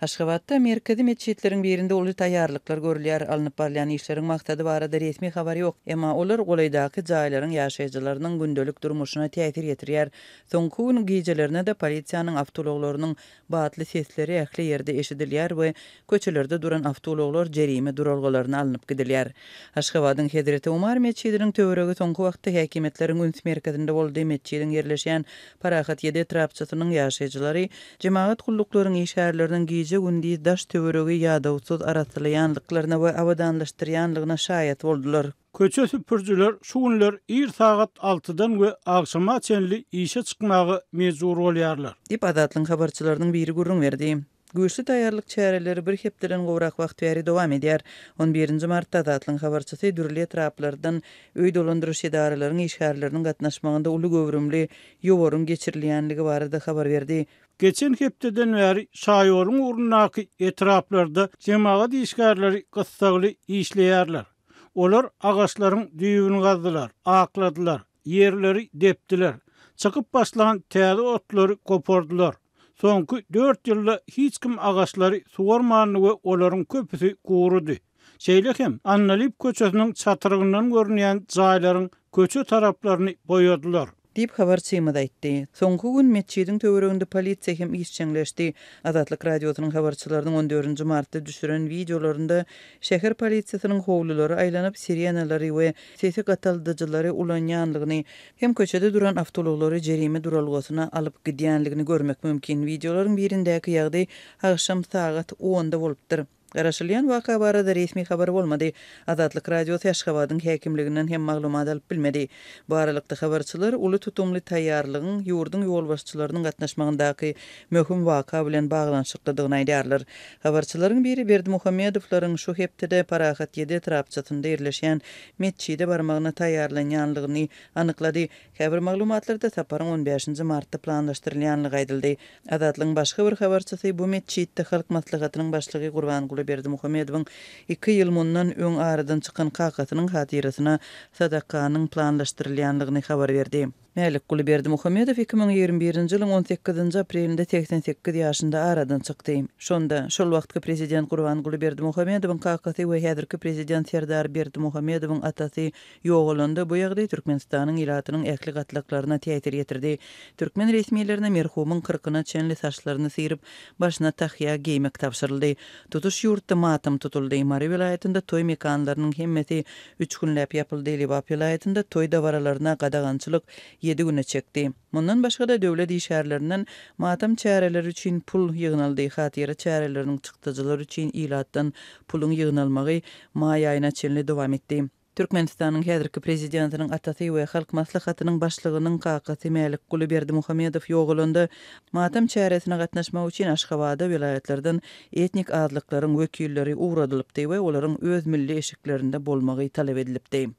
Aşgabatda merkezi metjitleriň birinde uly taýýarlyklar görülýär. Alnyp barylýan işleriň maksady barada resmi habar ýok. Emma olar golaýdaky jaýlaryň ýaşaýjylarynyň gündelik durmuşyna täsir ýetirýär. Soňky gün gijelerine-de polisiýanyň awtoulaglarynyň batly sesleri ähli ýerde eşidilýär we köçelerde duran awtoulaglar jerime duralgalaryna alnyp gidilýär. Aşgabadyň Hezreti Omar metjidiniň töweregi soňky wagtda häkimiýetleriň üns merkezinde boldy. Metjidiň ýerleşýän Parahat ýedi etrapçasynyň ýaşaýjylary jemagat gulluklaryň işgärleriniň gije-gündiz daş-töweregi ýadawsyz arassalaýandyklaryna we abadanlaşdyrýanlygyna şaýat boldular. Köçe süpürijiler şu günler ir sagat altydan we agşama çenli işe çykmaga mejbur bolýarlar. Diýip, Azatlygyň habarçylarynyň biri gürrüň berdi. Güýçli taýýarlyk çäreleri bir hepdeden gowrak wagt bäri dowam edýär. On birinji martda Azatlygyň habarçysy dürli etraplardan öý dolandyryş edaralaryň işgärleriniň gatnaşmagynda uly göwrümli ýowaryň geçirilýänligi barada habar berdi. Geçen hepdeden bäri şaýoluň ugrundaky etraplarda jemagat işgärleri gyssagly işleýärler. Olar agaçlaryň düýbüni gazdylar, akladylar, ýerleri depdiler, çykyp başlan täze otlary gopardylar. Soňky dört ýylda hiç kim agaçlary suwarmandy we olaryň köpüsi gurudy. Şeýle hem Andalyp köçesiniň çatrygyndan görünýän jaýlaryň köçe taraplaryny boýadylar. Diýip, habarçymyz aýtdy. Soňky gün metjidiň töwereginde polisiýa hem işjeňleşdi. Azatlyk Radiosynyň habarçylarynyň on dördünji martda düşüren wideolarynda şäher polisiýasynyň howlulary aýlanyp, sirenalary we sesi gataldyjylary ulanýanlygyny hem köçede duran awtoulaglary jerime duralgasyna alyp gidýänligini görmek mümkin. Wideolaryň birindäki ýagdaý agşam sagat onda bolupdyr. Garaşylýan waka barada resmi habar bolmady. Azatlyk Radiosy Aşgabadyň häkimliginden hem maglumat alyp bilmedi. Bu aralykda habarçylar uly tutumly taýýarlygyň ýurduň ýolbaşçylarynyň gatnaşmagyndaky möhüm waka bilen baglanyşyklydygyny aýdýarlar. Habarçylaryň biri Berdimuhamedowlaryň şu hepdede Parahat ýedi etrapçasynda ýerleşýän metjide barmagyna taýýarlanýanlygyny anyklady. Käbir maglumatlarda saparyň on bäşinji martda planlaşdyrylýanlygy aýdyldy. Azatlygyň başga bir habarçysy bu metjitde Halk Maslahatynyň başlygy Gurbanguly Berdimuhamedowyň iki ýyl mundan öň aradan çykan kakasynyň hatyrasyna sadakanyň planlaşdyrylýanlygyny habar berdi. Mälikguly Berdimuhamedow 2021-nji ýylyň on sekizinji aprelinde 88 ýaşynda aradan çykdy. Şonda, şol wagtky prezident Gurbanguly Berdimuhamedowyň kakasy we häzirki prezident Serdar Berdimuhamedowyň atasy ýogalanda, bu ýagdaý Türkmenistanyň ilatynyň ähli gatlaklaryna täsir ýetirdi. Türkmen resmilerine merhumyň kyrkyna çenli saçlaryny syryp, başyna tahýa geýmek tabşyryldy. Tutuş ýurtda matam tutuldy. Mary welaýatynda toý mekanlarynyň hemmesi Üç günläp ýapyldy. Lebap welaýatynda toý dabaralaryna gadagançylyk ýedi güne çekdi. Mundan başga-da, döwlet işgärlerinden matam çäreleri üçin pul ýygnaldy, hatyra çäreleriniň çykdajylary üçin ilatdan puluň ýygnalmagy maý aýyna çenli dowam etdi. Türkmenistanyň häzirki prezidentiniň atasy we Halk Maslahatynyň başlygynyň kakasy Mälikguly Berdimuhamedow ýogalanda, matam çäresine gatnaşmak üçin Aşgabada welaýatlardan etnik azlyklaryň wekilleri ugradylypdy we olaryň öz milli eşiklerinde bolmagy talap edilipdi.